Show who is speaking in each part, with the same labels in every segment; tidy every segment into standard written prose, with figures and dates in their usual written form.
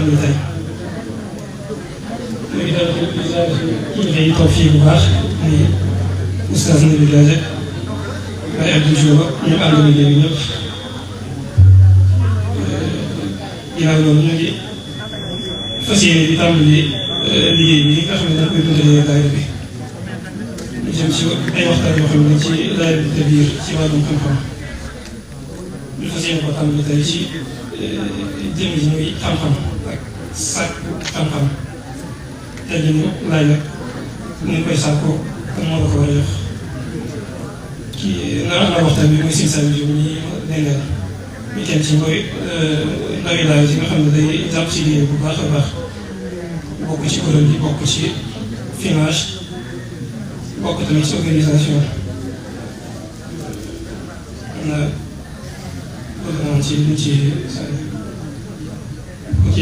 Speaker 1: tàmbali tey muy daal kilifa yi toog fii bu baax muy oustaz Nabi Gaye waaye Abdou Diouf ñu ànd liggéey bi ñëpp ginnaaw loolu ñu ngi fas yéene di tàmbali liggéey bi nga xam ne dañ koy dundalee daayira bi lu jëm ci ay waxtaan yoo xam ne ci daayira bi te biir ci wàllum xam-xam ñu fas yéene ko tàmbali tey ci jëm ji muy xam-xam ak sàkku xam-xam te ñu laaj nag ñu koy sàkkoo ak moo la ko war a jox kii na waxtaan bi muy Sine Saliou Diop ñi dengal ñu kenn ci mooy ndawi daara yi nga xam ne day jàpp ci liggéey bu baax a baax bokk ci kuréel bi bokk ci finance bokk tamit ci organisation am na bëgg naa ci luñ ci ok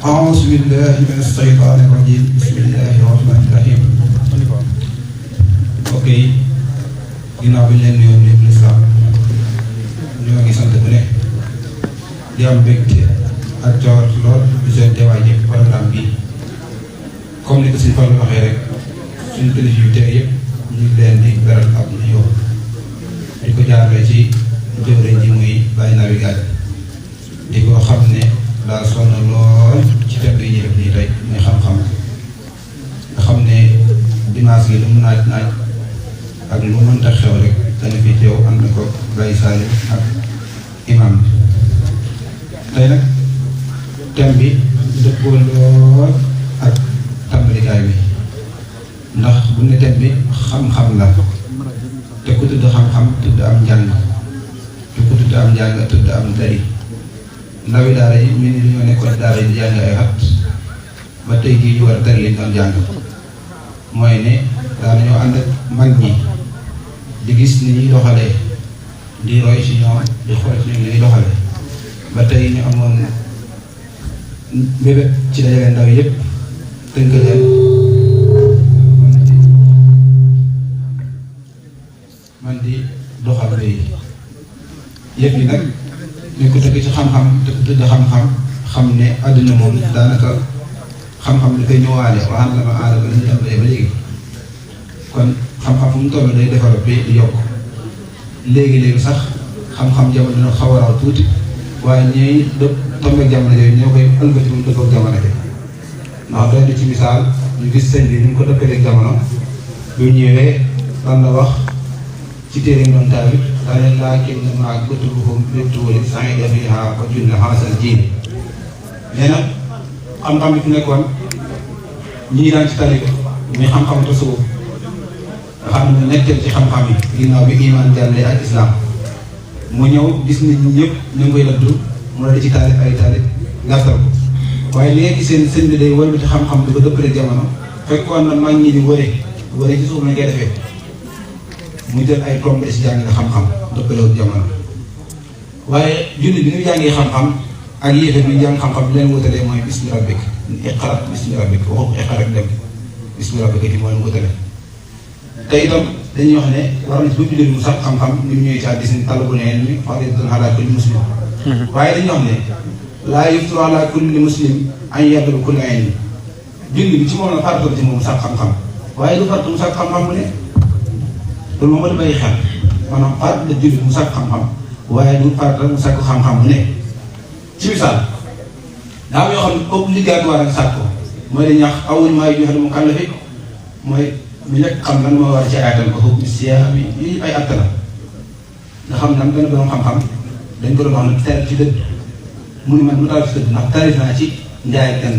Speaker 2: أعوذ بالله من الشيطان الرجيم بسم الله الرحمن الرحيم. ok ginnaaw bi ñu leen nuyoo lépp lislaam ñoo ngi sant bu ne di am mbégte ak cawar lool di seen teewaay ci programme bi comme ni ko si Fall waxee rek suñu kilifa yu teew yëpp ñu ngi leen di beral ab nuyoo di ko jaarale ci jëwriñ ji muy Baye Nabi Gaye di ko xam ne daa sonn lool ci fekk yi ñuy def nii tey muy xam-xam nga xam ne dimanche gi lu mu naaj ak lu mënta xew rek dana fi teew ànd ko Baye Salim ak imam bi tey nag thème bi dëppoo lool ak tàmbalikaay bi ndax bu ne thème bi xam-xam la te ku tudd xam-xam tudd am njàng te ku tudd am njàng tudd am dari ndawi daara yi ñu ni dañoo nekkoon daara yi di jàng ay at ba tey jii ñu war a tari liñ doon jàng mooy ne daal dañoo ànd ak mag ñi di gis ni ñuy doxalee di roy ci ñoom di xool ci ñoom li ñuy doxalee ba tey ñu amoon mbébét ci dajale ndaw yëpp tënk leen man di doxal léegi yëpp yi nag ñu ko tëgg ci xam-xam te ku tëdd xam-xam xam ne àdduna moom daanaka xam-xam dafay ñëwaale waxaan la ma aadama la ñu tàmbalee ba léegi kon xam-xam fu mu toll day développé di yokk léegi-léegi sax xam-xam jamono dina xaw a raw tuuti waaye ñooy dëpp tombeeg jamono yooyu ñoo koy ëlbati mu dëppoog jamono bi ndax doy na ci misaal ñu gis sëñ bi ñu ko dëppaleeg jamono bu ñëwee lan la wax ci téere yi doon taal daanaka laakin maa kutubuhum bittuuli sa'ida fiihaa wa junna haasal jiil nee na xam-xam bi fi nekkoon ñii daan ci tali muy xam-xam tasawuf nga xam ne nekkeel ci xam-xam yi ginnaaw bi iman jàllee ak islam mu ñëw gis nit ñi ñëpp ñu ngi koy laddu mu la di ci taalif ay taalif gàttal ko waaye li nga gisee sëñ bi day wëlbati ci xam-xam di ko dëppale jamono fekkoon na mag ñi di wëre ci suuf lañ koy defee. mu jël ay tombe si jàngale xam-xam dëppalewu jamono waaye julli bi ñu jàngee xam-xam ak yéefar bi jàng xam-xam bi leen wutalee mooy bismi rabbik iqra bismi rabbik waxu ko iqra rek dem bismi rabbik di mooy mu wutale te itam dañuy wax ne war na ci bépp jullit mu sax xam-xam ni mu ñëwee ci hadiis ni talabu ilmi fariidatun alaa kulli muslim waaye dañuy wax ne laa yuftaru alaa kulli muslim an yatluba kulla ilmi julli bi ci moom la farata ci moom sax xam-xam waaye du farata mu sax xam-xam mu ne loolu moom la bàyyi xel maanaam farata la jullit mu sàkk xam-xam waaye du farata mu sàkk xam-xam mu ne ci misaal daa am yoo xam ne obligatoire ak sàkk ko mooy dañuy wax awwal maa yajibu mu kallafi mooy bu njëkk xam lan moo war a ci ayaatal ko xukmi siyaam yi ay atta la nga xam nan benn borom xam-xam dañ ko doon wax ne teel ci dëdd mu ni man mu taal ci dëdd ndax tarif naa ci njaay ak kenn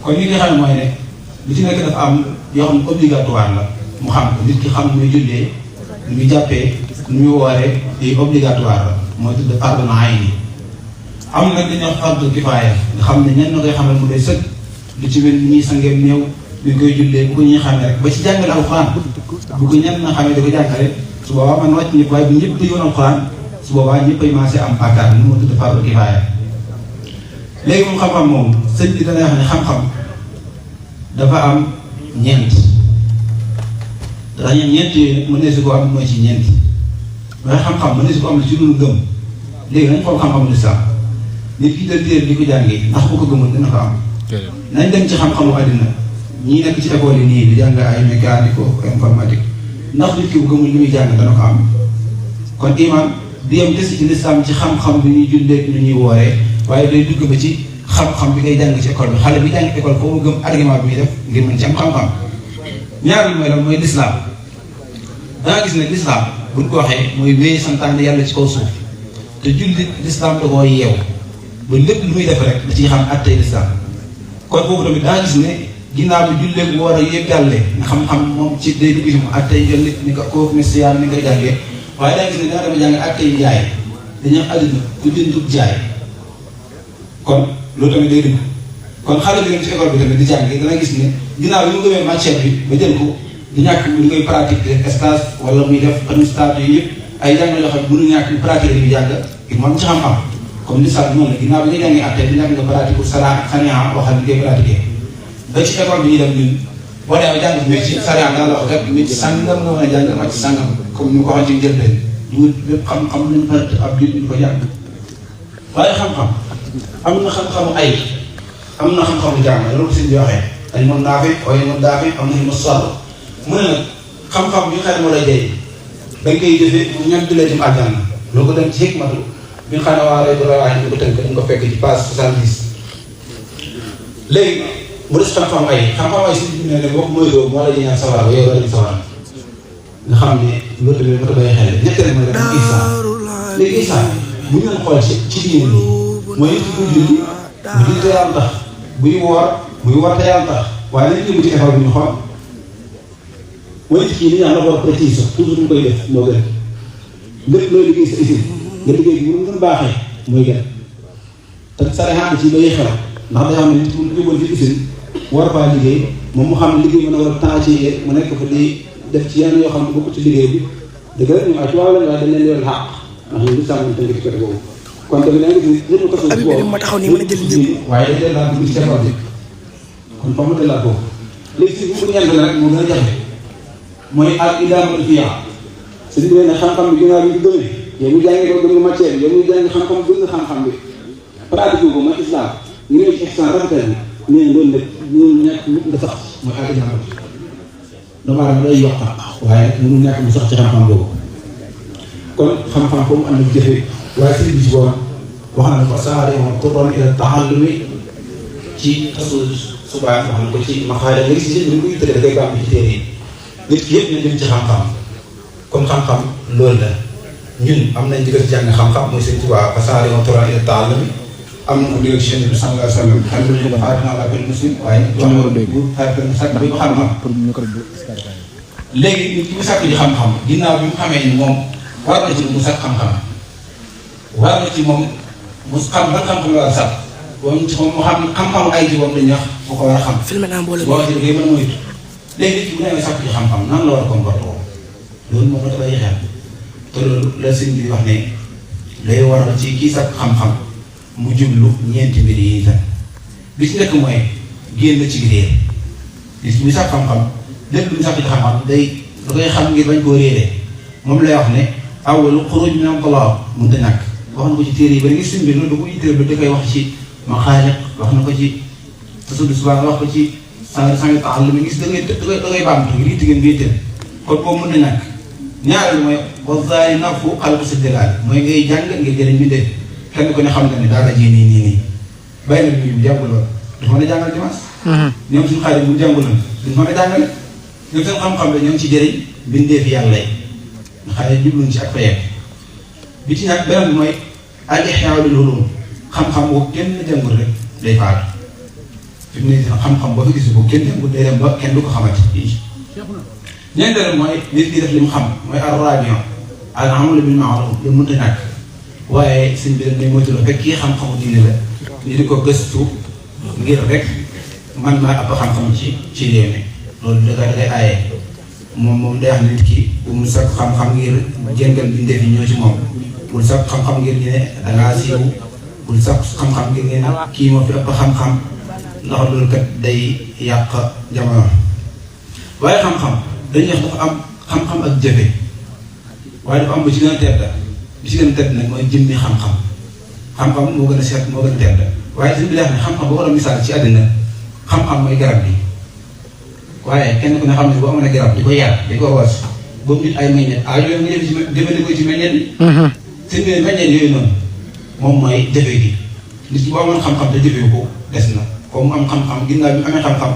Speaker 2: kon li nga xam ne mooy ne lu ci nekk dafa am yoo xam ne obligatoire la mu xam ko nit ki xam nu muy jullee nu muy jàppee nu muy wooree yi obligatoire la mooy tudd fardu ayni am nag dañuy wax fardu kifaaya nga xam ne ñenn na koy xamal mu doy sëkk lu ci mel ni ñuy sangeem néew ñu koy jullee bu ko ñuy xamee rek ba ci jàngale alxuraan bu ko ñenn na xamee da ko jàngale su boobaa man wàcc ñëpp waaye bu ñëpp yoon alxuraan su boobaa ñëpp ay maase am bàkkaar nu ma tudd fardu kifaaya léegi moom xam-xam moom sëñ bi dana wax ne xam-xam dafa am ñeent ndax ñeent yooyu nag mën na si ko am mooy ci ñeent waaye xam-xam mën na si ko am ci lu gëm léegi nañ xool xam-xamu lislaam nit ki dal téere di ko jàngee ndax bu ko gëmoon dina ko am nañ dem ci xam-xamu àddina ñii nekk ci école yi nii di jàng ay mécanique informatique ndax nit ki bu gëmul li muy jàng dana ko am kon iman di yem kese ci lislaam ci xam-xam bi ñuy jullee lu ñuy wooree waaye day dugg ba ci xam-xam bi ngay jàng ci école bi xale bi jàng école foofu mu gëm argument bi muy def ngir mën ci am xam-xam ñaar bi mooy lan mooy lislaam danga gis ne lislaam buñ ko waxee mooy wéy santaane yàlla ci kaw suuf te jullit lislaam da koo yeew ba lépp lu muy def rek da ciy xam attey lislaam kon foofu tamit danga gis ne ginnaaw bi jullee bu war a yëg jàlle nga xam-xam moom ci day dugg ci mu attey jullit ni ko kooku ne siyaan ni koy jàngee waaye danga gis ne danga dama jàng attey jaay dañu am àddina ku jëndub jaay kon loolu tamit day dugg kon xale bi dem ci école bi tamit di jàng dana gis ne ginnaaw bi mu gëmee matière bi ba jël ko di ñàkk ñu koy pratique stage wala muy def administrateur yi yëpp ay jàng yoo xam ne mënu ñàkk ñu pratique li ñu jàng ngir moom ci xam-xam comme lislam noonu la ginnaaw bi nga jàngee atte di ñàkk nga pratique pour sariya waxal li ngay pratiquer ba ci école bi ñuy dem ñun boo demee jàng métier sariya daal la wax rek métier sàngam nga mën a jàng màcc sàngam comme ñu ko waxee ci njëlbeen ñu lépp xam-xam lañ fa ab biir ñu ko jàng waaye xam-xam am na xam-xamu ay am na xam-xamu jàng loolu ko sëñ bi waxee dañ mën daafe waaye mën daafe am nañu ma solo mu ne nag xam-xam bi nga xam ne moo lay jëy dañ koy jëfee mu ñan di la jëm àjjana loo ko dem ci hikmatu bi nga xam ne waa rek rawaay ñu ko tënk dañ ko fekk ci page 70 léegi mu des xam-xam ay si ne ne bokk mooy doo moo la ñaan sawara ba yow la dem sawara nga xam ne loolu tamit ma ta bàyyi xel ñetteel mooy def Isa léegi Isa bu ñu leen xool ci diine bi mooy nit ki buy julli bu julli te yàlla tax buy woor te yàlla tax waaye nañ jëmu ci effort bi ñu xool mooy nit ki li ñu naan rapport précis toujours ñu koy def moo gën lépp looy liggéey sa usine nga liggéey bi mu gën baaxee mooy gën te saraxaan ci lay xel ndax day xam ne nit ku jógoon ci usine war faa liggéey moom mu xam ne liggéey mën a war a temps ci mu nekk fa di def ci yenn yoo xam ne bokk ci liggéey bi dëgg la ñu ay tubaab lañ waaye dañ leen yor xàq ndax ñu ngi sàmm tënk ci côté boobu kon tamit da nga gis nit ko tax boobu ma taxaw nii mën a jël ñëpp waaye dañ leen laa dugg ci école bi kon fa mu de laa foofu léegi si bu ñent la rek moo gën a jafe mooy ak idaamatu fiya sëñ bi ne xam-xam bi ginnaaw bi ñu gëmee yow mu jàngee ko gëm nga matière bi yow muy jàng xam-xam gëm nga xam-xam bi pratique ko mooy islam ñu ñëw ci ihsan rafetal bi nee loolu nag ñu ñàkk nit nga sax mooy ak idaamatu doomu aadama day yokk waaye mënu ñàkk mu sax ci xam-xam boobu kon xam-xam foofu am na jëfe waaye sëriñ bi ci boobu wax na ko saari moom turon ila taallumi ci tasu subaa wax na ko ci maxaare nga gis si ñu koy tëddee da koy baax ci téere yi nit ki yëpp ñu dem ci xam-xam comme xam-xam loolu la ñun am nañ digal jàng xam-xam mooy sëriñ Tuubaa saari moom turon ila taallumi am na ko digal ci Yonent bi sallallahu alayhi wa sallam alhamdulilah aadina la benn muslim waaye bu xayma sàkk bi xam-xam léegi nit ki mu sàkk ji xam-xam ginnaaw bi mu xamee ni moom war na ci mu sàkk xam-xam war na ci moom mu xam ban xam-xam la war a sàkk boo mu xam xam-xamu ay ji boobu dañuy wax bu ko war a xam. boo ci liggéey mën a moytu léegi nit ki bu demee sàkk ji xam-xam nan la war a comporté woo loolu moom la bàyyi xel te loolu la sëñ bi wax ne lay war a ci kii sàkk xam-xam mu jublu ñeenti mbir yi itam bi ci njëkk mooy génn ci réer bis bu sàkk xam-xam lépp lu mu sàkk ci xam-xam day da koy xam ngir bañ koo réeree moom lay wax ne awwalu xuruj min al-talaab mënut a ñàkk wax na ko ci téere yi ba nga gis bi loolu da ko itteel ba da koy wax ci maxaaliq wax na ko ci tasawuf subaan wax ko ci sang taxal mi gis da ngay baamtu ngir itti ngeen itteel kon boobu mën na ñàkk ñaareel mooy wazaari nafu xalqu si jalaal mooy ngay jàng ngir jëriñ bi dee kenn ko ne xam na ne daal la ji nii bàyyi na bi bu jànguloon dafa mën a jàngal dimanche ñoom suñu xarit bu jànguloon duñ mën a jàngale ñoom seen xam-xam la ñoo ngi ci jëriñ bindee fi yàlla yi nga xam ne jubluñ ci ak fayam bi ci ñàkk beneen bi mooy al ihyaa lil ulum xam-xam boobu kenn jàngul rek day faatu fi mu ne xam-xam boo fi gis boobu kenn jàngul day dem ba kenn du ko xamante ñeenteel mooy nit ki def li mu xam mooy ar-raabi'a al-amalu bil ma'ruuf lu mënta ñàkk waaye sëñ bi dañ moytu la fekk kii xam-xamu diine la ñu di ko gëstu ngir rek man maa ëpp xam-xam ci réew mi loolu da koy aaye moom day wax nit ki bu mu sax xam-xam ngir jëngal bindéef yi ñoo ci moom bul sax xam-xam ngir ñu ne dangaa siiw bul sax xam-xam ngir ngeen kii moo fi ëpp xam-xam ndax loolu kat day yàq jamono waaye xam-xam dañuy wax dafa am xam-xam ak jëfe waaye dafa am bu ci gën a tedd bi ci gën a tedd nag mooy jëmmi xam-xam xam-xam moo gën a seet moo gën a tedd waaye suñu bi ne xam-xam boo ko doon misaal ci àddina xam-xam mooy garab bi waaye kenn ku ne xam ne boo amoon garab di ko yar di ko was boobu nit ay meññeet yooyu nga jëfandikoo ci meññeet yi seen biir meññeet yooyu noonu moom mooy jëfe gi nit ki boo amoon xam-xam te jëfe ko des na comme mu am xam-xam ginnaaw bi amee xam-xam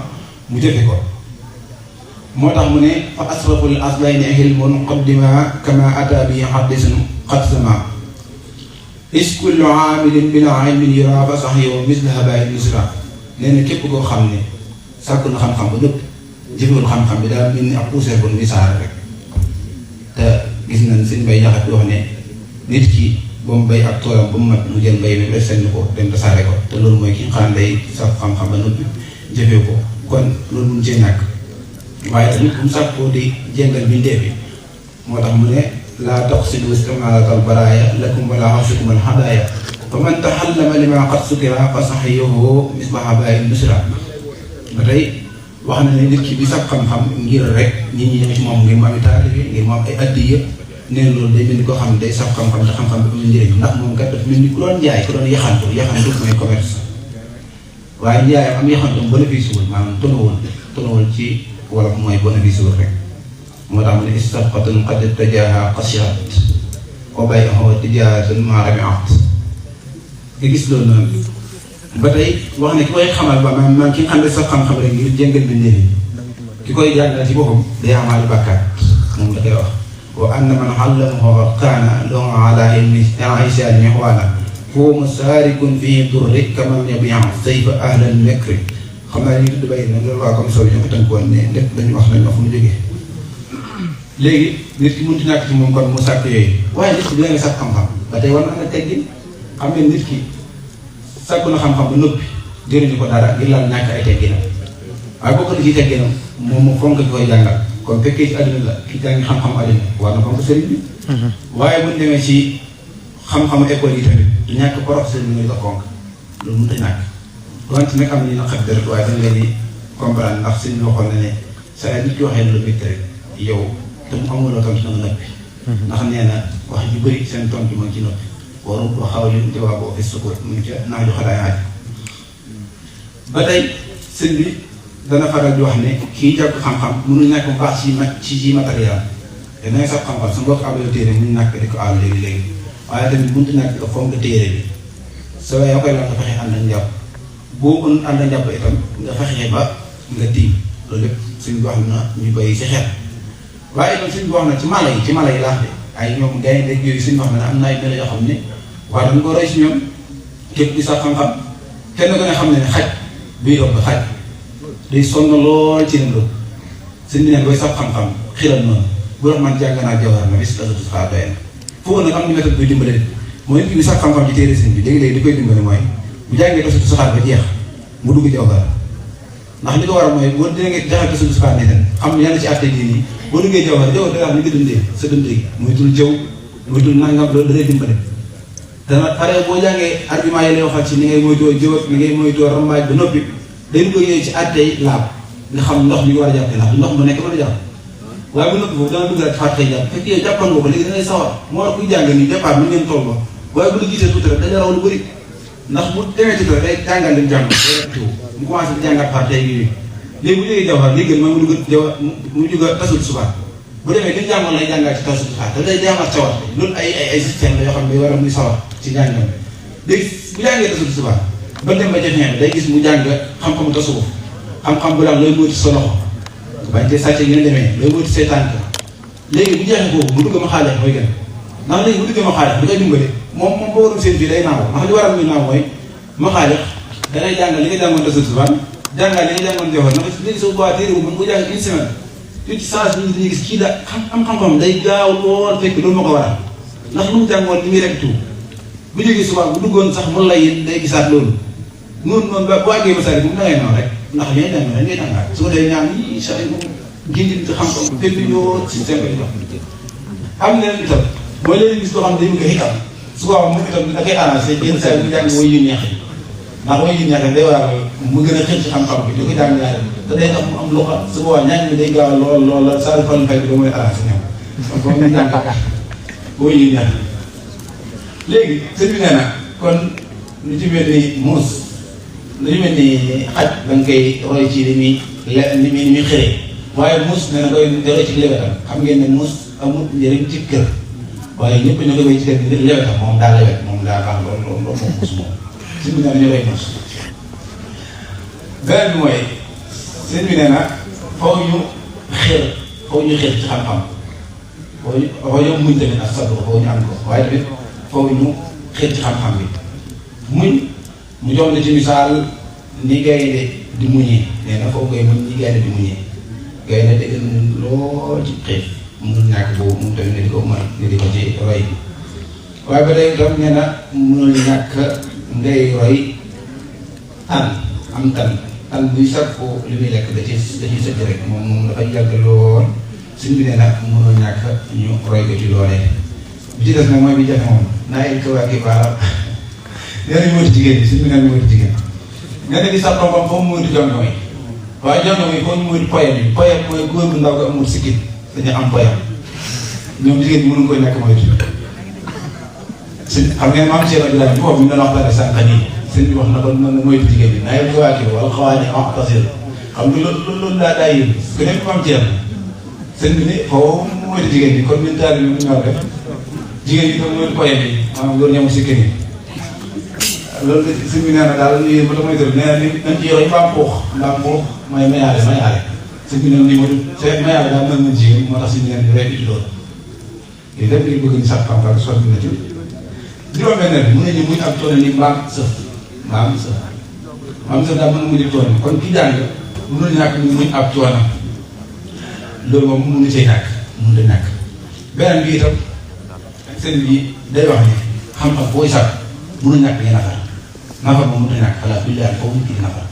Speaker 2: mu jëfe ko moo tax mu ne fa asraful asbayni hilmun qaddima kama ata bi hadisun qad sama is kullu aamilin bila ilmin yura fa sax yow misla habaay nusra nee na képp koo xam ne sàkku na xam-xam ba nëpp jëfewul xam-xam bi daal mel ni ab poussière bu muy saara rek te gis nañ seen bay jaxat wax ne nit ki ba mu bay ak toolam ba mu mat mu jël mbay mi ba senn ko dem tasaare ko te loolu mooy ki nga xam ne day sàkku xam-xam ba nëpp jëfee ko kon loolu mun cee ñàkk waaye tamit bu mu sàkkoo di jéngal bindee bi moo tax mu ne laa taqsidu istimalatal baraaya lakum wala xasikum al hadaaya fa man taxallama lima qad sukira fa saxiyahu misbaha bayi nusra ba tey wax na ne nit ki bi sax xam-xam ngir rek nit ñi ñëw ci moom ngir mu am taalibe ngir mu am ay addiya nee loolu day mel ni koo xam ne day sax xam-xam te xam-xam bi amul njëriñ ndax moom kat dafa mel ni ku doon jaay ku doon yaxantu mooy commerce waaye njaayam am yaxantu bénéfice wul maanaam tonawul ci wolof mooy bénéfice wul rek moo tax mu ne istafqatun qad tajaha qasirat wa bay'uhu tijaratun ma rabihat nga gis loolu noonu ba tey wax ne ki koy xamal ba maanaam ki nga xam ne sax xam-xam rek ngir jëngal bi nii ki koy jàngal ci boppam day amaale bàkkaar moom da koy wax wa anna man allamahu kaana lahu ala ilmi isaan ixwaana huwa musaarikun fii durri kaman yabiu sayfa ahlal mekri xam naa ñu tudd bay na loolu waa comme soo ñoo ko tënkoon ne lépp dañu wax nañ wax fu mu jógee léegi nit ki mënut ñàkk ci moom kon mu sàkk yooyu waaye nit ki dina nga sax xam-xam ba tey war na am na teggin xam ne nit ki sàkku na xam-xam ba noppi jëriñu ko dara ngir laal ñàkk ay tegginam waaye bokk na ci tegginam moom mu fonk ki koy jàngal kon fekkee ci àdduna la ki jàngi xam-xam àdduna war na fonk sëriñ bi waaye buñ demee ci xam-xamu école yi tamit du ñàkk professeur bi nga ko fonk loolu mënut a ñàkk wante nag am nañu naqar deret waaye dañ leen di comprendre ndax suñu waxoon na ne saa nit ki waxee lu métti rek yow te mu amuloo tontu na nga noppi ndax nee na wax ju bëri seen tontu mu ngi ci noppi waru wa xaw li jawaab boo fi sukkoot mu ngi ca naaju xalaay aaj ba tey sëñ bi dana faral di wax ne kii jàpp xam-xam mënul ñàkk bu baax ci matériel te na nga sax xam-xam su mbokk abal téere mënu ñàkk di ko aal léegi-léegi waaye tamit mënut ñàkk nga fonk téere bi soo yoo koy la nga fexe ànd ak njàpp boo ko ànd ak njàpp itam nga fexe ba nga tiim loolu lépp suñ wax na ñu koy ci xel waaye itam suñ wax na ci mala yi laax de ay ñoom gaynde ak yooyu suñ wax na am na ay melo yoo xam ne waaye dañ ko roy si ñoom képp di sax xam-xam kenn ko ne xam ne xaj buy ëpp xaj day sonn lool ci lim rëbb suñ bi neen booy sax xam-xam xiral noonu bu dox man jàng naa jawhar na bis dasatu xaa doy na foofu nag am na méthode buy dimbale mooy nit ki sax xam-xam ci téere sëñ bi léegi-léegi di koy dimbale mooy bu jàngee dasatu saxaar ba jeex mu dugg jawhar ndax li ko war a mooy boo dina nga jaxal dasatu saxaar ne ten xam yenn ci àtte diine yi boo duggee jawhar da nga ni nga dundee sa dundee gi muy dul jëw muy dul nangam loolu da lay dimbale dana pare boo jàngee argument yi lay waxal ci ni ngay moytoo jëw ak ni ngay moytoo rambaaj ba noppi dañ ko yooyu ci àttey laab nga xam ndox mi nga war a jàppe ndax ndox mu nekk mën a jàpp waaye bu noppi boobu dana dugg rek fàttee jàpp fekk yow jàppoon nga ko léegi da ngay sawar moo tax kuy jàng nii départ mi ngeen toll ba waaye bu la gisee tuuti rek dañu raw lu bëri ndax bu demee tuuti rek day jàngal lim jàng mu commencé di jàngat fàttee yooyu léegi bu jógee jawhar li gën mooy mu dugg mu dugg tasul subaar bu demee li jàngoon lay jàngaat ci tasul subaar te day jàngat sawar loolu ay système la yoo xam ne war a muy sawar ci njàngam léegi bu jàngee tasul subaar ba dem ba jëfee day gis mu jàng xam-xamu tasawuf xam-xam bu daal looy moytu sa loxo bañ cee sàcce ngeen demee looy moytu say tànk léegi bu jeexee boobu mu dugg ma xaale mooy gën ndax léegi bu duggee ma xaale du koy dimbale moom boo waroon seen fii day naaw ndax li waral muy naaw mooy ma xaale danay jàngal li nga jàngoon tasul subaar jàngal li nga jàngoon jawhar na léegi sa boobaa téere bu mën ko jàng une semaine tuuti saa si dañuy gis kii da xam-xam day gaaw lool fekk loolu moo ko waral ndax lu mu jàngoon li muy rek tuut bu jógee subaar bu duggoon sax mu lay day gisaat loolu noonu ba bu àggee ba saa yi moom da ngay noonu rek ndax li ngay jàng rek ngay jàngaat su ko defee ñaan yi saa yi moom gindi xam-xam fépp ñoo système bi jox am na leen itam mooy léegi gis loo xam ne day bëgg a xikam su ko wax moom itam da koy arrangé yenn saa yi mu jàng way yu neex yi ndax way yu neex yi day waral mu gën a xëy ci xam-xam bi di ko jàng ñaari te day tax mu am loxo su boobaa ñaari mi day gaaw lool la saa yu fan fay bi da mooy arrangé ñoom kon comme ni jàng boo ñuy neex léegi sëñ bi nee na kon lu ci mel ni muus lu ci mel ni xaj da nga koy roy ci li muy xëree waaye muus nee na koy roy ci lewetam xam ngeen ne muus amul njëriñ ci kër waaye ñëpp ñu koy wéy ci kër gi lewetam moom daa lewet moom daa baax lool moom muus moom sëñ bi nee na ñu roy muus beneen bi mooy sëñ bi nee na foo ñu xër ci xam-xam foo ñu muñ tamit ak sabr foo ñu am ko waaye tamit foo ñu xër ci xam-xam bi muñ mu jox la ci misaal ni gaynde di muñee nee na foofu ngay muñ ni gaynde di muñee gaynde dëgg muñ lool ci xiif mun ñàkk boobu moom tamit ne di ko mën ne di ko ci roy waaye ba tey tam nee na mënul ñàkk ngay roy am tan buy sàkku li muy lekk da ciy sëcc rek moom dafay yàgg lool suñ bi nee na mënul ñàkk ñu roy ko ci loolee bi ci des nag mooy bi jafe moom naa el kawaaki baara nee nañ moytu jigéen bi suñ bi neen moytu jigéen nga ne di sax tombam foofu moytu jongo yi waaye jongo yi foofu ñu moytu poyam yi poyam mooy góor bu ndaw ga amul sikkit dañu am poyam ñoom jigéen ñi mënuñ koy nekk moytu xam ngeen maam Cheikh Abdoulaye bi foofu ñu doon waxtaane sànq nii sëñ bi wax na ko noonu moytu jigéen bi naa el kawaaki wala xawaani en tasir xam nga loolu daa yéen ku nekk maam Cheikh sëñ bi ne foofu moytu jigéen bi kon ñun taal bi ñu ñor def jigéen ñi comme moytu poyam yi maanaam góor ñamu sikkin yi loolu sëñ bi nee na daal lii ba damay déglu nee na ni nañ ci yore mbaam xuux mooy mayaale sëñ bi nee na nii mooy mayaale daal mën jigéen moo tax suñu leen rek ci loolu lii lépp li bëgg ñu sax xam-xam sotti na ci juróom-benn bi mën nañu muñ ab coono ni mbaam sëf daal mën na muñ ab coono kon ki jàng mënul ñàkk ñu muñ ab coono loolu moom mënu cee ñàkk mënut a ñàkk beneen bi itam sëñ bi day wax ne xam-xam booy sax mënul ñàkk ngay nafar moom mënut a ñàkk xalaat bi daal foofu mu kii nafar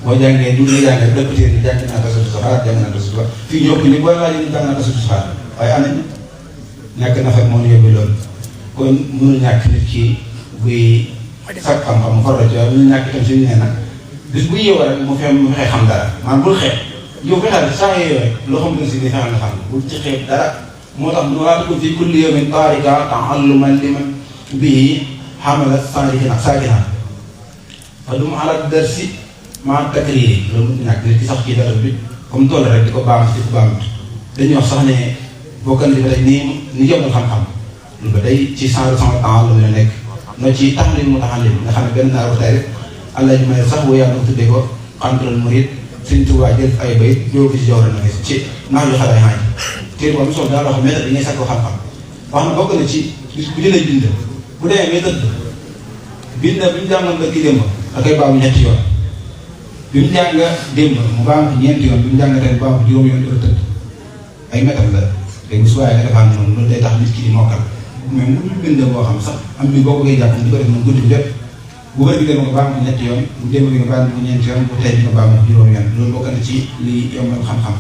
Speaker 2: boo jàngee du nga jàngee dëkk téere ni jàng naa tasatu saxaar jàng naa tasatu saxaar fii ñëpp ni boo laajee ni jàng naa tasatu saxaar waaye am nañu ñàkk nafar moo ñu yóbbu loolu kon mënul ñàkk nit ki buy sàkk xam-xam mu farla ci waaye mënul ñàkk itam suñu nee na bis bu yeewoo rek mu fexe xam dara maanaam bul xeeb yow fexeel saa yeewoo rek loo xam ne si ni fexeel nga xam bul ci xeeb dara moo tax mu laata ko fii kulli yawmin taarika ta'alluman liman bii xamala saakina fa dum ala darsi maa takriri loolu mënut ñàkk nit ki sax ci dara bi comme toll rek di ko baamati dañuy wax sax ne bokkan li ba tey ni yombal xam-xam lu ba tey ci 100% temps la nekk noo ci taxalim mu taxalim nga xam ne benn naar waxtaay rek allah ji may sax wooyaa na tuddee ko xantural murid Sëñ Tuubaa jël ay bayit ñoo ko ci jawra na ci nax yu xale xaaj téere boobu sol daal loo xam méthode bi ngay sàkko xam-xam wax na bokk na ci bu jëlee bind bu demee méthode bind bi ñu jàngoon ba kii démb da koy baamu ñetti yoon bi mu jàng démb mu baamu ñeenti yoon bi mu jàng ren baamu juróom yoon di tëdd ay méthode la léegi su waaye nga defaan noonu loolu day tax nit ki di mokkal mais mu bind boo xam sax am ni boo ko koy jàpp di ko def noonu guddi lépp bu bëri bi dem nga baamu ñetti yoon bu démb bi nga baamu ñeenti yoon bu tey bi nga baamu juróom yoon loolu bokk na ci li yombal xam-xam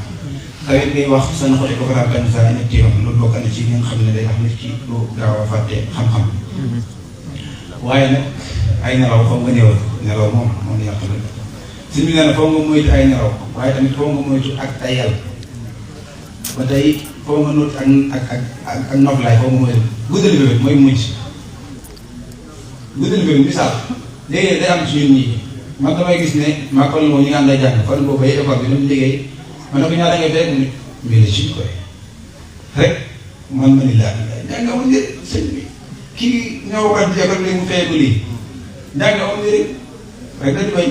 Speaker 2: tawit ngay wax seen xoti ko faral benn saa ñetti yoon loolu bokk na ci li nga xam ne day tax nit ki lu gaaw a fàtte xam-xam waaye nag ay nelaw foog nga néewal nelaw moom la yàq la suñ bi nee na foog nga moytu ay nelaw waaye tamit foog nga moytu ak tayal ba tey foog nga noot ak noflaay foog nga moytu guddal bébét mooy mujj guddal bébét misaal léegi day am ci ñun ñii man damay gis ne maa ko moom ñi nga am day jàng fan boobu ay école bi doon liggéey man ne ko ñaata ngay fekk mu ne mille ci koy rek man ma ni laa jàng amul njëriñ sëñ bi kii ñoo kat jéego li mu feeku lii njàng amul njëriñ rek dañu bañ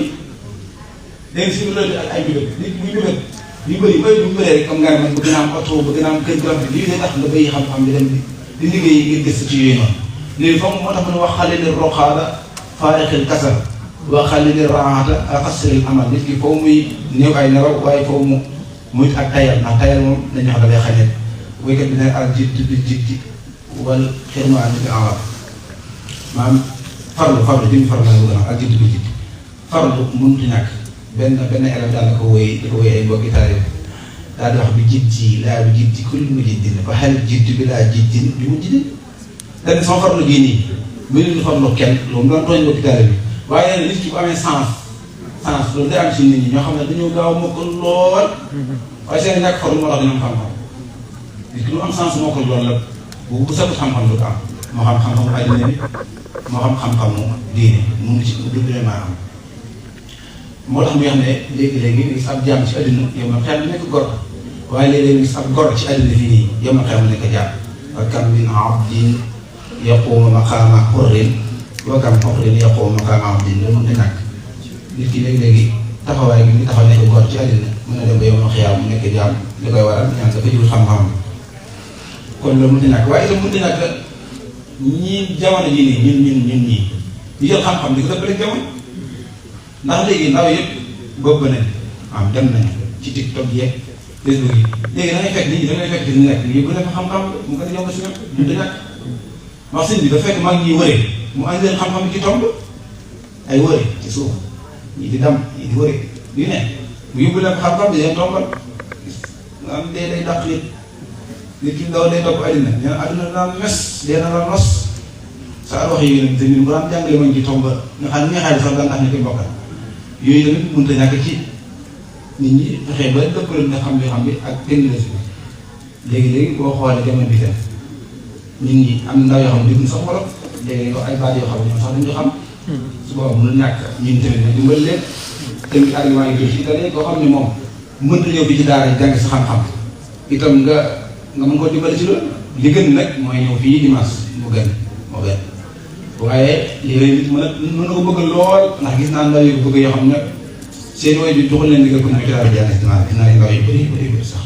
Speaker 2: léegi si loolu ak ay bibét nit muy bibét yu bëri mooy bu ñu bëree rek comme nga ne man bëgg naa am oto bëgg naa am kër gu rafet lii day tax nga béy xam-xam di dem di liggéey ngir gëstu ci yooyu noonu léegi foog moo tax mu ne wax xale li roxaada faarixil kasal wax xale li raata ak xasril amal nit ki foofu muy néew ay nelaw waaye foofu mu muy ak tayal ndax tayal moom dañuy wax dafay xañet wéykat bi ne al jidd bi jidd wala xirmaan bi awal maanaam farlu jëm farlu la bëgg ak jidd bi jidd farlu mënut ñàkk benn élève daal di ko wéy ay mbokki taarif daal di wax bi jidd laa bi jidd kulli mu jiddin fa xel jidd bi laa jiddin bi mu jiddin dañ sama farlu gii nii mënuñu farlu kenn loolu mu doon tooñ mbokki taarif bi waaye nit ki bu amee sens sens loolu day am ci nit ñi ñoo xam ne dañoo gaaw a mokkal lool waaye seen ñàkk farlu moo tax dañoo am xam-xam nit ki lu am sens mokkal lool la bu sakut xam-xam du ko am moo xam xam-xamu àddina bi moo xam xam-xamu diine mënu ci du vraiment am moo tax muy wax ne léegi-léegi nga gis ab jaam ci àddina yow ma xel nekk gor waaye léeg-léeg nga gis ab gor ci àddina fii nii yow ma xel mu nekk jaam wa kam min abdin yaqumu maqaama hurrin wa kam hurrin yaqumu maqaama abdin loolu mënut a ñàkk nit ki léegi-léegi taxawaay gi ñu taxaw nekk gor ci àddina mën na dem ba yow ma xiyaam mu nekk jaam li koy waral ñaan dafa jël xam-xam kon loolu mënut a ñàkk waaye itam mënut a ñàkk ñii jamono jii nii ñun ñii ñu jël xam-xam di ko def rek jamono ndax léegi ndaw yëpp boobu ba ne am dem nañu ci TikTok yeeg Facebook yi léegi da ngay fekk nit ñi da ngay fekk ñu nekk yëpp dafa xam-xam mu gën a yomb si ñoom ñun da ñàkk wax sëñ bi dafa fekk mag ñi wëree mu andi leen xam-xam ci tomb ay wëre ci suuf ñi di dam ñi di wëre yu ne mu yóbbu leen xam-xam di leen tombal nga am dee day dàq nit ki ndaw day topp àddina nee na àddina daan mes dee na la nos sa wax yooyu nag te ñun bu daan jàngale mañ ci tomb nga xam ne neexaay sax daan tax ñu koy bokkal yooyu tamit mënut a ñàkk ci nit ñi fexe ba dëppale nga xam li xam bi ak technologie bi léegi-léegi boo xoolee jamono bi tam nit ñi am ndaw yoo xam ne dégg sax wolof léegi ay baat yoo xam ne ñoom sax dañ ko xam su boobaa mënul ñàkk ñun tamit ne dimbali leen tamit argument yi jël ci tane koo xam ne moom mënta ñëw bi ci daara jàng sa xam-xam itam nga mën koo dimbali ci loolu li gën nag mooy ñëw fii dimanche moo gën waaye léeg-léeg nit mën na ko bëgg lool ndax gis naa ndaw yu bëgg yoo xam ne seen way bi joxul leen ndigal ko ñu daara jàng gis naa ndaw yu bëri sax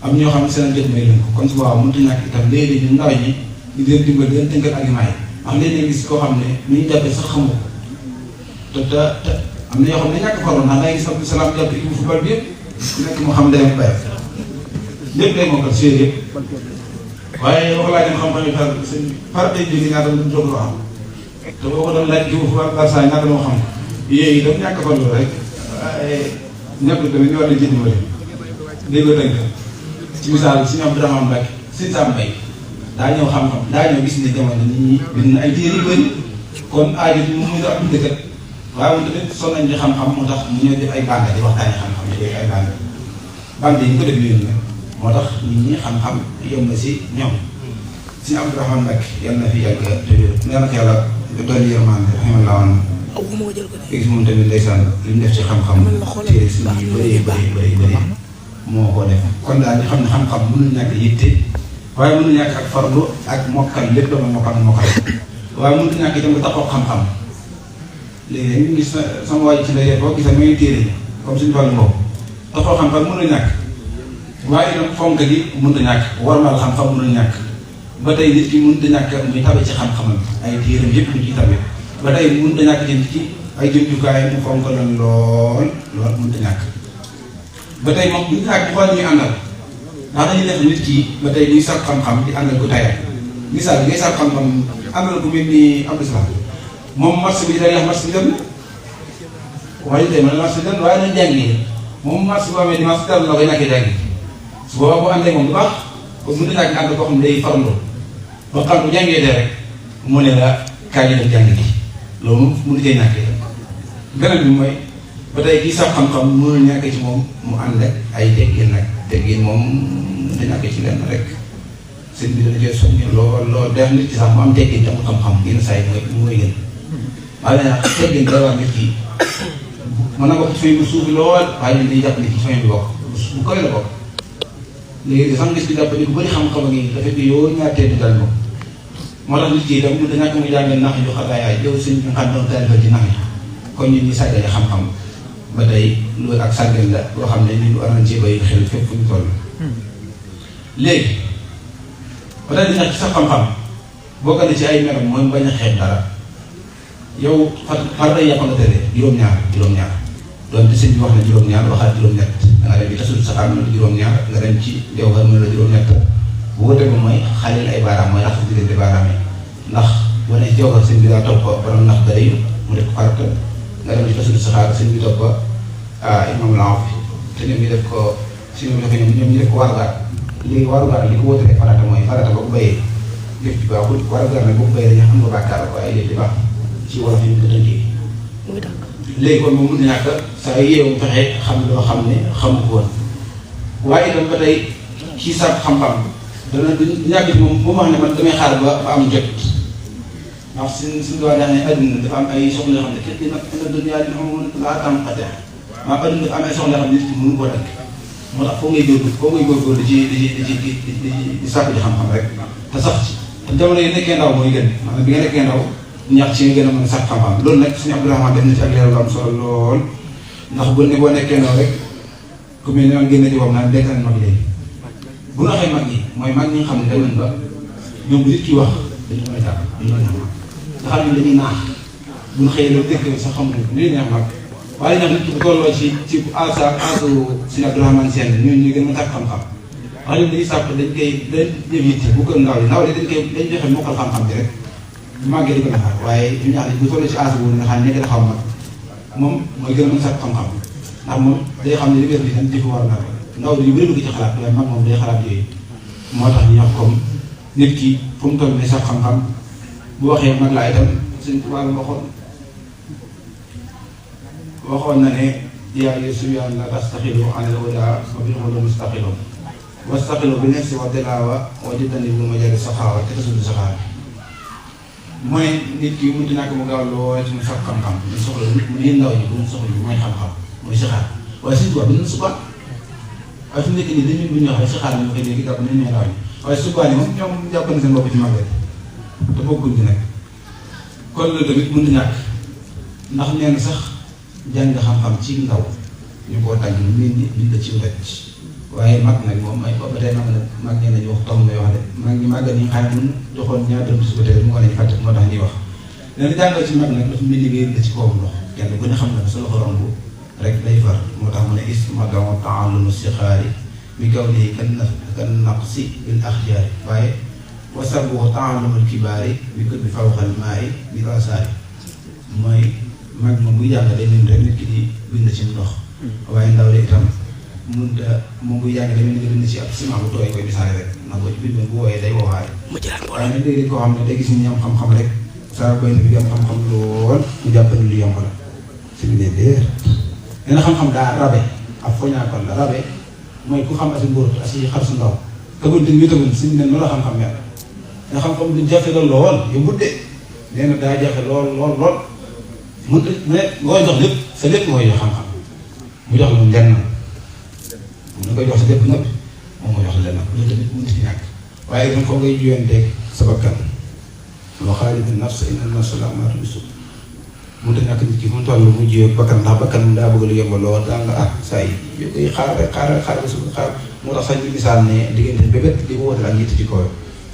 Speaker 2: am ñoo xam ne seen jot may leen ko kon su boobaa mënta ñàkk itam léeg-léeg ñu ndaw ñi ñu leen dimbali leen tënkal argument yi am léeg-léeg gis koo xam ne ni ñu jàppee sax xamu ko te am na yoo xam ne ñàkk farlu ndax dangay gis Abdou Salam jàpp équipe football bi yëpp ku nekk moo xam day bay lépp day mokkal séer yëpp waaye wax laa dem xam-xam yi par tey jóge ñaata lu jóg am te boo ko doon laaj jiwu football Barça ñaata moo xam yooyu itam ñàkk farlu rek ñëpp tamit ñu war nañ ci dimbali dégg nga tënk ci misaal si ñoom Abdourahmane Mbacke si Sam Mbaye daa ñëw xam-xam daa ñëw gis ne jamono nit ñi bind na ay téere yu bëri kon aajo bi mu ngi am dëkkat waaye moom tamit sonn nañ ci xam-xam moo tax mu ñëw def ay bande di waxtaanee xam-xam yi ay bande yi ñu ko def yooyu nag moo tax nit ñi xam-xam yem na si ñoom si Abdourahmane Mbacke yal na fi yàgg te wér nee na ko yàlla doon yërmande rahimahullah woon gis moom tamit ndeysaan li mu def ci xam-xam téere si yu bëri moo ko def kon daal ñu xam ne xam-xam mënul ñàkk yitte waaye mënul ñàkk ak farlu ak mokkal lépp dama mokkal waaye mënul ñàkk itam nga taxaw xam-xam léegi ñu gis sama waay ci ndaje boo gisee may téere comme suñu wàllu bopp taxaw xam-xam mënul ñàkk waaye itam fonk gi mënut a ñàkk warmal xam-xam mënul ñàkk ba tey nit ki mënut a ñàkk muy tabe ci xam-xamam ay téeram yëpp ñu ciy tabe ba tey mënut a ñàkk ci ay jumtukaay mu fonk la lool mënut a ñàkk ba tey moom bu ñu ñàkk bu xool ñuy àndal ndax dañuy def nit ki ba tey ñuy sàkk xam-xam di àndal ko tayal misaal ngay sàkk xam-xam àndal ku mel ni Abdou Salam moom marché bi day wax marché bi dem na waaye tey man marché bi dem waaye nañ jàngi moom marché boo amee dimanche dara la koy ñàkkee jàngi su boobaa boo àndee moom du baax kon mënut a ñàkk ànd koo xam ne day farandoo ba xam bu jàngee dee rek mu ne la kaay ñu dem jàng gi loolu mënut a ñàkkee beneen bi mooy ba tey kii sax xam-xam mënul ñàkk ci moom mu ànd ak ay teggin nag teggin moom mënut a ñàkk ci lenn rek sëñ bi dana jël soññi lool def nit ki sax mu am teggin tam xam-xam yenn saa yi mooy gën waaye nag teggin day war nit ki mën na bokk ci famille bu suufi lool waaye ñun dañuy jàpp nit ki ci famille bi bokk bu koy la bokk léegi sax gis bi jàpp ni bu bëri xam-xam a ngi dafa di yoo ñaatee di dal moom moo tax nit ki itam mënut a ñàkk mu jàngal nax yu xataayaay yow sëñ bi nga xam doon taalifal ci nax yi kon ñun ñi sàggale xam-xam ba tey loolu ak sàggal la boo xam ne nit war nañ ci bàyyi xel fépp fu ñu toll léegi ba tey dina ci sa xam-xam bokk na ci ay meram mooy bañ a xeeb dara yow far day yàqal la tere juróom-ñaar doonte sëñ bi wax na juróom-ñaar waxaat juróom-ñett da nga dem ci tasul sa xam ne juróom-ñaar nga dem ci jawhar mu ne la juróom-ñett bu ko tegu mooy xalil ay baaraam mooy raxas diggante baaraam yi ndax boo nee jawhar sëñ bi daa topp borom ndax day mu def ko farata nga dem ci tasul sa xaar sëñ bi topp imam Laaf te ñoom ñu def ko si ñoom ñu def ko warugaar léegi warugaar li ko wóotalee farata mooy farata boo ko bayee lépp ci baaxul warugaar nag boo ko bayee dañuy xam nga bàkkaar waaye lépp di baax ci wolof yi ñu ko tënkee léegi kon moom mën na ñàkk saa yeewu fexe xam loo xam ne xamu ko woon waaye itam ba tey kii sàkk xam-xam dana du ñàkk moom bu ma wax ne man damay xaar ba am jot ndax suñu doon wax ne adduna dafa am ay soxla yoo xam ne képp nag ina dunya li xam laa tam xate maanaam adduna dafa am ay soxla yoo xam ne nit ki mënu koo dagg moo tax foo ngay góorgóorlu di sàkku ji xam-xam rek te sax ci te jamono yi nekkee ndaw mooy gën maanaam bi nga nekkee ndaw ñax ci nga gën a mën a sàkk xam-xam loolu nag suñu Abdourahmane def na ci ak leeral lu am solo lool ndax bu ne boo nekkee ndaw rek ku mel ne man génn ci bopp naan dekk nañ mag léegi bu ñu waxee mag ñi mooy mag ñi nga xam ne dem nañ ba ñoom bu nit ki wax dañu mën a jàpp dañu mën a xam nga xam ne dañuy naax bu ñu xëyee loolu dëkk sax xamuñu ko li neex mag waaye nag nit ki bu tolloo ci asa suñu Abdourahmane Sène ñooñu ñu gën a sàkk xam-xam wax dëgg dañuy sàkk dañ koy dañ def yitte bu kër ndaw yi ndaw yi dañ joxe mokkal xam-xam bi rek màggee di ko defar waaye ñu ñaax bu tolloo ci asa boobu nga xam ne nekk taxaw mag moom mooy gën a mën a sàkk xam-xam ndax moom day xam ne li wér bi dañ jëf war na ndaw di yu bëri dugg ci xalaat waaye mag moom day xalaat yooyu moo tax ñu wax comme nit ki fu mu toll nii sax xam-xam bu waxee mag laa itam suñ tubaab waxoon na ne yaa Yuusufyaan la tastaxilu anil hudaa wa bil ulumi mustaxilu wastaxilu bi nafsi wa dilaawa wa jidanibu majaali saxaawa te tasuddu saxaar mooy nit ki mënut a ñàkk mu gaaw lool ci mu sax xam-xam ñu soxla nit mu yéen ndaw ñi bu ñu soxla mooy xam-xam mooy saxaar waaye suñ tubaab bi ñu suba waaye fi mu nekk nii dañuy bu ñu wax rek saxaar ñu koy léegi jàpp nañ ne ndaw ñi waaye suba ni moom ñoom jàpp na seen bopp ci màggal te bokkuñ ci nag kon loolu tamit mënut a ñàkk ndax nee na sax jàng xam-xam ci ndaw ñu koo tàgg ñu nit la ci wet waaye mag nag moom ay ba tey mag ñee nañu wax tom lay wax de mag ñi màggal ñi xam mun joxoon ñaar dërëm si ba tey mu wane ñu fàtte moo tax ñuy wax leen jàngal ci mag nag dafa mel ni liggéey la ci kawam ndox kenn ku ne xam na sa loxo romb rek lay far moo tax mu ne is magamo taallumu sixaari bi kaw nii kan naqsi bil axjaari waaye wasabuhu taallumul kibaari bi kër bi fawqal maay bi rasaari mooy mag moom buy jàng day mel rek nit ki di bind ci ndox waaye ndaw de itam mënut a moom buy jàng day mel ni nga bind ci ab ciment bu tooy koy misaale rek ndax boo ci bind bu wooyee day woowaale waaye nag léegi koo xam ne day gis ni ñu am xam-xam rek saa koy bi am xam-xam lool mu jàpp ni lu yomb la si bi dee déer nee na xam-xam daa rabe ak foñaakon la rabe mooy ku xam asi mbóor asi xar su ndaw tëgul di ñu tëgul suñu ne noonu la xam-xam mel nga xam-xam du jafe la lool yombut de nee na daa jafe lool mënut mais ngooy jox lépp sa lépp mooy jox xam-xam mu jox la mu lenn mu koy jox sa lépp noppi moom mooy jox la lenn loolu tamit mënut ci ñàkk waaye itam foo ngay juyanteeg sa bakkan wa xaalidi nafsa inna nafsa la amaatu bisu mënut a ñàkk nit ki fu mu toll mu jiyee bakkan ndax bakkan mu daa bëgg lu yomb lool daa nga saa yi yow koy xaar ba suba xaar moo tax sax ñu misaal ne diggante bébét di ko wóotal ak yitt ci kaw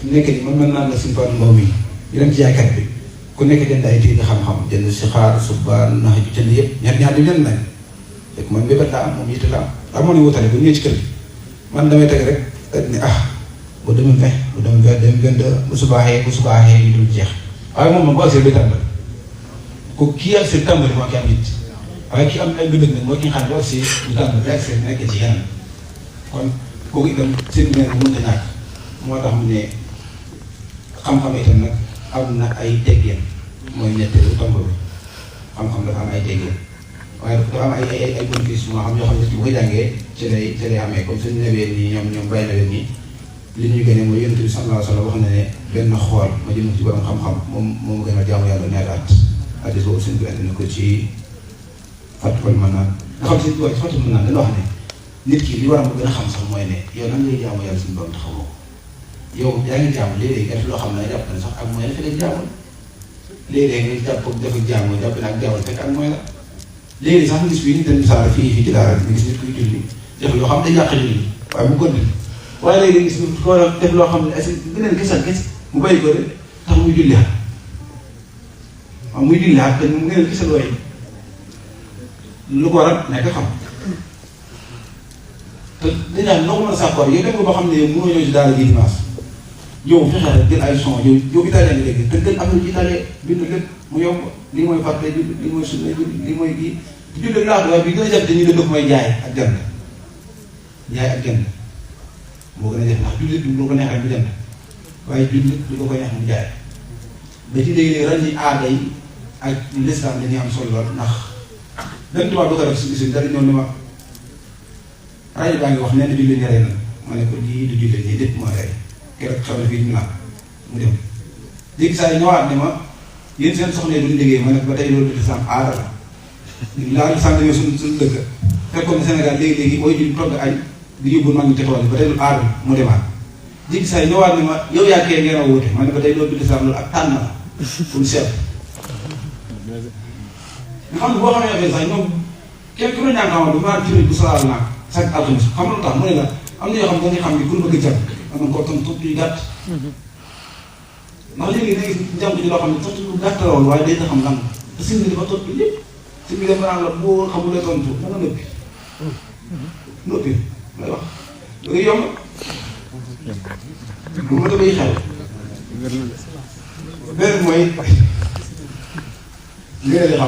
Speaker 2: fi mu nekk nii man mën naan la suñu tool mbaw mi di dem ci jaaykat bi ku nekk jënd ay téere xam-xam jënd si xaar suba nax ju jënd yëpp ñaar di jënd nañ fekk man bébét laa am moom yitte la am moo ne wutale bu ñëwee ci kër gi man damay teg rek ne bu 2020 bu 2022 bu subaaxee yi dul jeex waaye moom bu agsee day tàmbali ko kii agsee tàmbali moo ki am yitt waaye ki am ay gëdëg nag moo ki nga xam ne bu agsee du tàmbali day agsee nekk ci yenn kon kooku itam seen mel mënut a ñàkk moo tax mu ne xam-xam itam nag am na ay teggeen mooy ñetteelu tomb bi xam-xam dafa am ay teggeen waaye dafa am ay bénéfice moo xam yoo xam ne bu ko jàngee ci lay amee comme suñu newee nii ñoom bàyyi na leen nii li ñuy gënee mooy Yonent bi sallallahu alayhi wa sallam wax na ne benn xool ma jëm ci borom xam-xam moom gën a jaamu yàlla ñaari at addis boobu suñ ko indi na ko ci Fathul Manaan nga xam si waaye Fathul Manaan dañoo wax ne nit ki li war a gën a xam sax mooy ne yow nan ngay jaamu yàlla suñu borom taxawoo yow yaa ngi jaamu léeg-léeg nga def loo xam ne jàpp na sax ak mooy la fekk jaamu léeg-léeg nga jàpp dafa jaamu jàpp na ak jaamu fekk ak mooy la léeg-léeg sax nga gis fii ñu dem misaal fii ci daara nga gis nit kuy julli def loo xam ne day yàq julli waaye mu continue waaye léegi gis nit ko def loo xam ne est-ce que beneen gis mu bàyyi ko de tax muy julli at waaw muy julli at te mu ngeen gisal waaye lu ko waral nekk xam te dañu noo ko mën a sàkkoor yow dem nga ba xam ne yow mënoo ñëw ci daara ji dimanche yow fexe rek jël ay son yow italien nga léegi te gën am na ci italien bind lépp mu yomb lii mooy fàtte lii mooy sunna lii mooy kii julli laa waaye bi gën a jafe dañuy dëgg mooy jaay ak jënd moo gën a def ndax jullit du ko neex rek du jënd waaye jullit du ko koy neex mu jaay ba ci léegi-léegi ran yi aada yi ak l'islam dañuy am solo lool ndax benn tubaab du ko def suñu dara ñëw ni ma rajo baa ngi wax nee na julli ñaree na ma ne ko lii du julli nii lépp mooy rey keroog xew na fii ñu naan mu dem léegi saa yi ñëwaat ne ma yéen seen soxna yi duñ liggéey ma ne ba tey loolu du lislaam aada la laa lislaam demee suñu dëkk fekkoon ne Sénégal léegi-léegi booy julli togg añ di yóbbu mag ñi te tool yi ba tey loolu aada mu demaat léegi saa yi ñëwaat ne ma yow yaa kee ngeen a wóote ma ne ba tey loolu du lislaam loolu ak tànn la pour seet nga xam ne boo xamee affaire sax ñoom kenn ku ne ñaan xamal du maa juré bu salaal naag chaque alxames xam nga lu tax mu ne la am na yoo xam ne dañuy xam ni ku bëgg a jàpp am na ko tam tuut yu gàtt ndax léegi da ngay jàmm ci loo xam ne tuut lu gàtt la woon waaye day tax xam lan te sëñ bi dafa tontu lépp sëñ bi dafa naan la boo xamulee tontu da nga noppi lay wax da ngay yomb bu ma damay xel benn mooy ngëneel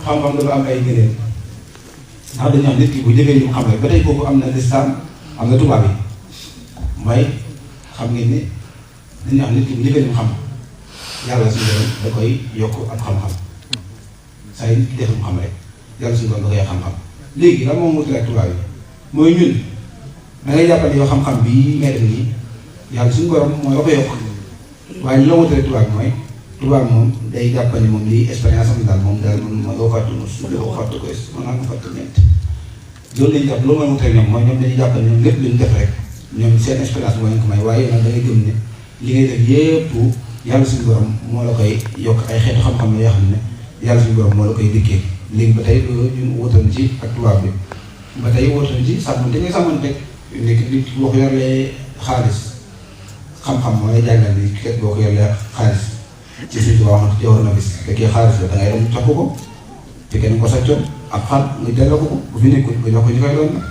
Speaker 2: xam-xam dafa am ay ngëneel ndax dañu am nit ki bu jëfee li mu xam rek ba tey kooku am na lislaam am na tubaab yi mooy xam ngeen ni dañuy am nit ki bu jëfee li mu xam yàlla suñu borom da koy yokk ak xam-xam saa yi nit ki def lu mu xam rek yàlla suñu borom da koy yokk xam-xam léegi lan moom wutul ak tubaab yi mooy ñun da ngay jàppale yow xam-xam bii ngay def nii yàlla suñu borom mooy da koy yokk waaye ñu la wutul ak tubaab bi mooy tubaab moom day jàpp ne moom lii expérience am daal moom daal man ma doo fàttu ma su doo fàttu ko man naa ko fàttu ñeent loolu lañu jàpp loolu mooy wutee ñoom mooy ñoom dañuy jàpp ne ñoom lépp lu ñu def rek ñoom seen expérience moo leen ko may waaye yow nag da ngay gëm ne li ngay def yépp yàlla suñu borom moo la koy yokk ay xeetu xam-xam la yoo xam ne yàlla suñu borom moo la koy dikkee léegi ba tey loolu ñun wutal ci ak tubaab bi ba tey wutal ci sàmm dañuy sàmmanteeg nekk nit boo ko yorlee xaalis xam-xam moo lay jàngal ni ket boo ko yorlee xaalis ci suñ tubaab wax na jawar na bis fekkee xaalis la da ngay dem jox ko fekkee ni ko sàccoon ak xaal nga delloo ko bu fi nekkul nga jox ko ñu koy doon nag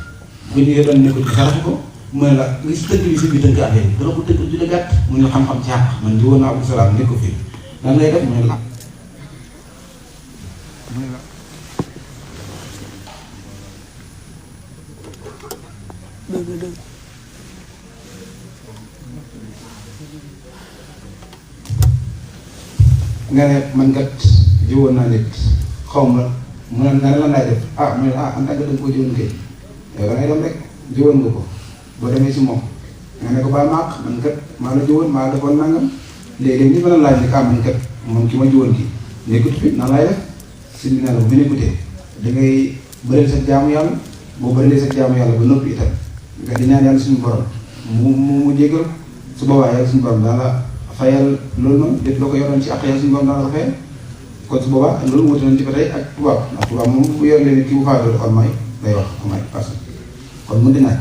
Speaker 2: bu ñu doon nekkul ci sarax ko mu ne la gis tënk bi si bi tënk affaire yi dana ko tënk ju la gàtt mu ne xam-xam ci àq man di woon naa Abdou Salaam nekk ko fii lan lay def mu ne la nga ne man kat jiwoon naa nit xaw ma mu ne nga ne lan laay def mu ne en tant que da nga ko jiwoon kay yow da ngay dem rek jiwoon nga ko boo demee si moom nga ne ko ba maaq man kat maa la jiwoon maa defoon nangam léegi-léegi nit ma la laaj ne man kat moom ki ma jiwoon kii nekkut fi nan laay def si bi ne la bu nekkutee da ngay bëreel sa jaamu yàlla boo bëreelee sa jaamu yàlla ba noppi itam nga di ñaan yàlla suñu borom mu jégal su boobaa yàlla suñu borom daan la fayal loolu noonu lépp loo ko yoroon ci àq yàlla suñu borom daan la ko fayal kon su boobaa loolu wuute nañ ci ba tey ak tubaab ndax tubaab moom bu yor leen kii bu faatoo dafa am may day wax am may parce que kon mën di naaj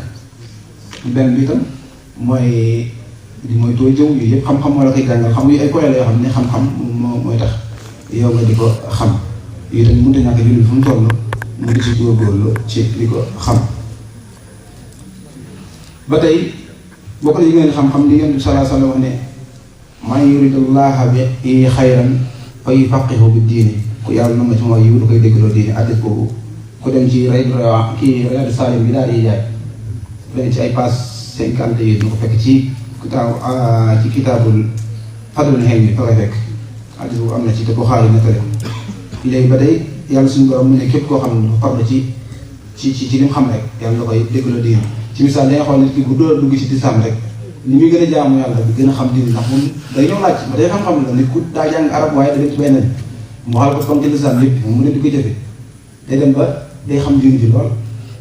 Speaker 2: benn bi itam mooy tooy jëw yooyu yëpp xam-xam moo la koy jàngal xam yu ay koy la yoo xam ne xam-xam mooy tax yow nga di ko xam yooyu tamit mënut a ñàkk jullit fu mu toll mu di ci góorgóorlu ci di ko xam ba tey boo ko yëgee xam-xam li Yonent bi sallallahu alayhi wa sallam wax ne man yuridullaha bihi xayran fa yufaqihu bi diini ku yàlla na ma ci mooy yiw da koy déggloo diini addis boobu ku dem ci Riyadu Saalihiin bi daal di jaay benn ci ay pass 50 yi ñu ko fekk ci kitaabul Fadlul Hilmi fa koy fekk addis boobu am na ci te Buxaari nettali léegi ba tey yàlla suñu borom mu ne képp koo xam ne dafa farlu ci li mu xam rek yàlla da koy déggloo diini ci misaal da nga xool nit ki bu door dugg ci lislaam rek ni muy gën a jaamu yàlla bi gën a xam diini ndax moom day ñëw laaj ba day xam-xam la nit ku daa jàng arab waaye da dem ci benn mu xal ko comme ci lislaam lépp moom mu ne di ko jëfe day dem ba day xam diini ji lool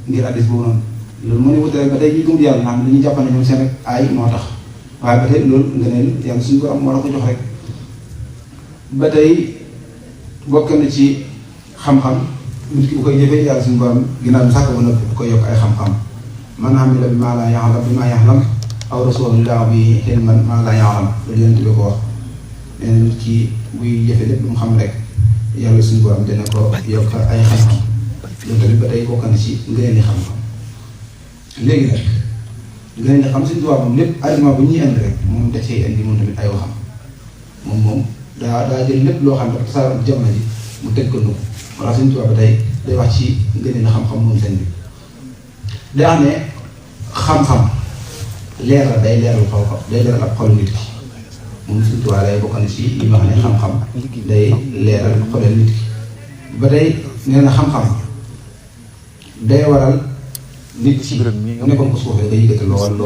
Speaker 2: ngir addis boobu noonu loolu mu ne wute rek ba tey ñi gëm yàlla nga xam ne dañuy jàpp ne ñoom seen rek aay moo tax waaye ba tey loolu nga ne yàlla suñu ko am moo la ko jox rek ba tey bokk na ci xam-xam nit ki bu koy jëfee yàlla suñu borom ginnaaw bi sàkk ba noppi bu koy yokk ay xam-xam man amila bi maa laa yaxlam bi maa yaxlam aw rasulullah bi ilman maa laa yaxlam loolu yonent bi ko wax nee na nit ki buy jëfe lépp lu mu xam rek yàlla suñu borom dina ko yokk ay xam-xam loolu tamit ba tey bokk na ci ngëneel li xam-xam léegi nag ngëneel li xam suñu tubaab moom lépp argument bu ñuy indi rek moom da cee indi moom tamit ay waxam moom daa jël lépp loo xam ne dafa saa jamono ji mu teg ko ndox wala suñu tubaab ba tey day wax ci ngëneel li xam-xam moom seen bi day am ne xam-xam leeral day leeral xol ko day leeral ab xol nit ki moom surtout day bokk na ci li ma xam ne xam-xam day leeral xolal nit ki ba tey nee na xam-xam day waral nit ci nekkoon ko suufee day yëkkati lool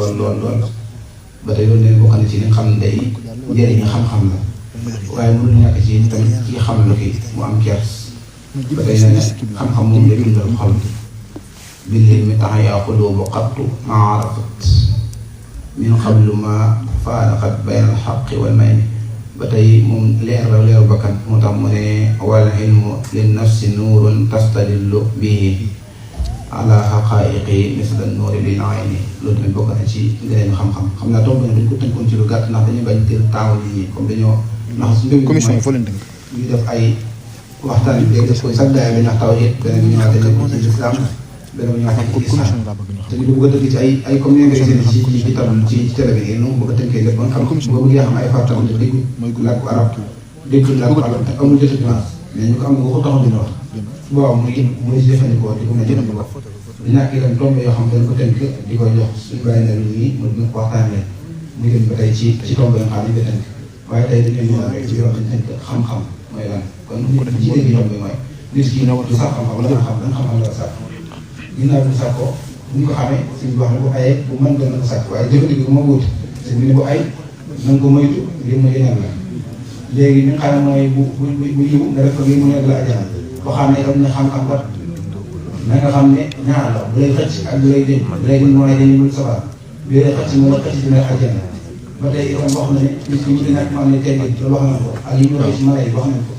Speaker 2: ba tey loolu neen bokk na ci li nga xam ne day njëriñu xam-xam la waaye mënul ñàkk ci tamit ci xam lu ki mu am kers ba tey nee na xam-xam moom day dundal xol bil mi tax yaa xuloo bu xattu maa arafat min qablu ma faaraqat bayna al xaqi wal mayni ba tey moom leeru bakkan moo tax mu ne wal ilmu lin nafsi nuurun tastadillu bihi ala xaqaayiqi misla nuuri lil ayni loolu tamit bokk na ci ngëneelu xam-xam xam naa tomb dañ ko tënkoon ci lu gàtt ndax dañuy bañ teel taamu nit ñi comme dañoo ndax su mbéy commission foo leen dënk ñu def ay waxtaan bi def koy sax daay dañ wax tawhid beneen ñu ñëwaat dañ ko ci lislaam beneen ñu ñëwaat ci islam te ñu bëgg a dëgg ci ay comme ni nga gisee ci tam ci télé bi noonu bëgg a tënkee lépp ba nga xam boo bëggee xam ay fartam te dégg làkku arab dégg làkku arab te amul jot mais ñu ko am nga ko taxaw dina wax waaw muy jëfandikoo di ko mën a jëfandikoo di ñàkk itam tomb yoo xam dañ ko tënk di ko jox suñu bàyyi na lu ñuy mu gën ko waxtaanee muy gën ba tey ci tomb yoo xam ne ñu ko tënk waaye tey dañuy ñëw rek ci yoon dañ tënk xam-xam mooy lan kon nit ci dégg yoon bi mooy nit ki du sax xam-xam wala xam dañ xam-xam la sax ginnaaw bu sax ko bu ñu ko xamee suñu wax ne bu ayee bu mën dana ko sax waaye jëfandikoo moo wuute suñ bi ne bu ay na nga ko moytu ngir mu yeneen la léegi li nga xam ne mooy bu yiw nga def ko ngir mu nekk la ajana boo xam ne itam ne xam-xam kat na nga xam ne ñaar la bu lay xëcc ak bu lay dénk bu lay dénk mooy dañuy mën sabar bi lay xëcc mu la xëcc dina ajana ba tey itam wax na ne nit ki ñu di nekk mu am ne teggin loolu wax nañ ko ak yi ñu waxee ci mala yi wax nañ ko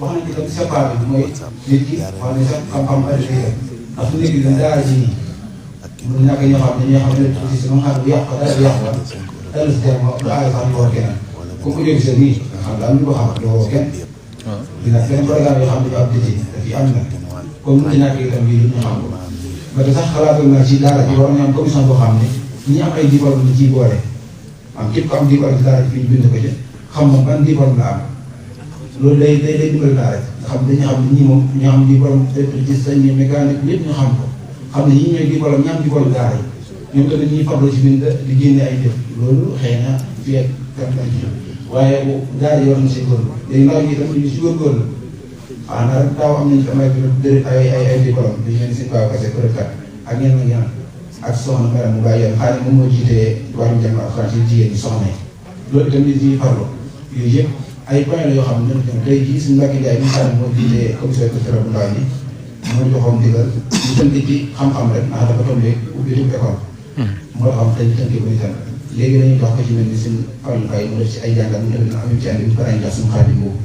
Speaker 2: wax nañ itam séparé bi mooy nit ki wax ne sax xam-xam adduna yi ndax su nekk dañ daara ci nii mu ñàkk ñoo xam ne ñoo xam ne tuuti si nga xam ne bu yàqu dara bu yàqu la ëllëg si terme du aay sax ñu war keneen comme que jógi sa nii nga xam daal ñu ko xam doo woo kenn dina beneen programme yoo xam ne ñu am dëcc dafi am na comme mu ñàkk itam bii ñu xam ko ba te sax xalaatoon naa ci daara ji war nañu am commission boo xam ne ñi am ay diplôme ñu ciy boole am képp ko am diplôme ci daara ji fii ñu bind ko ci xam moom ban diplôme la am loolu day dimbali daara ji nga xam dañu xam ne ñii moom ñu am diplôme électricien ñi mécanique yëpp ñu xam ko xam ne ñii ñooy diplôme ñi am diplôme daara yi ñoom tamit ñuy farlu ci bind di génne ay jëf loolu xëy na fii ak kan ci waaye bu daara yi war na si góorlu léegi ndaw ñi itam ñu si góorgóorlu waaw ndax daaw am nañu fi am ay diplôme bi ñu leen si baaw kase kuréelkat ak ñenn ak ñeneen ak soxna Mbène mu bàyyi yoon xaaral moom moo jiitee wàllum jàng alxuraan ci jigéen ñi soxna yi loolu itam nit ñi farlu yooyu yëpp ay point la yoo xam ne ñun tey jii suñu Mbàkke Njaay bi nga xam ne moo jiitee commission culturelle bu ndaw ñi moo joxoon ndigal ñu tënk ci xam-xam rek ndax dafa tombé ubbitu école moo xam te ñu tënkee ko itam léegi dañuy jox ko ci mel ni suñu Fallou Faye mu def ci ay jàngat mu def dina am ci andi bu ko daañu jox suñu xaadim boobu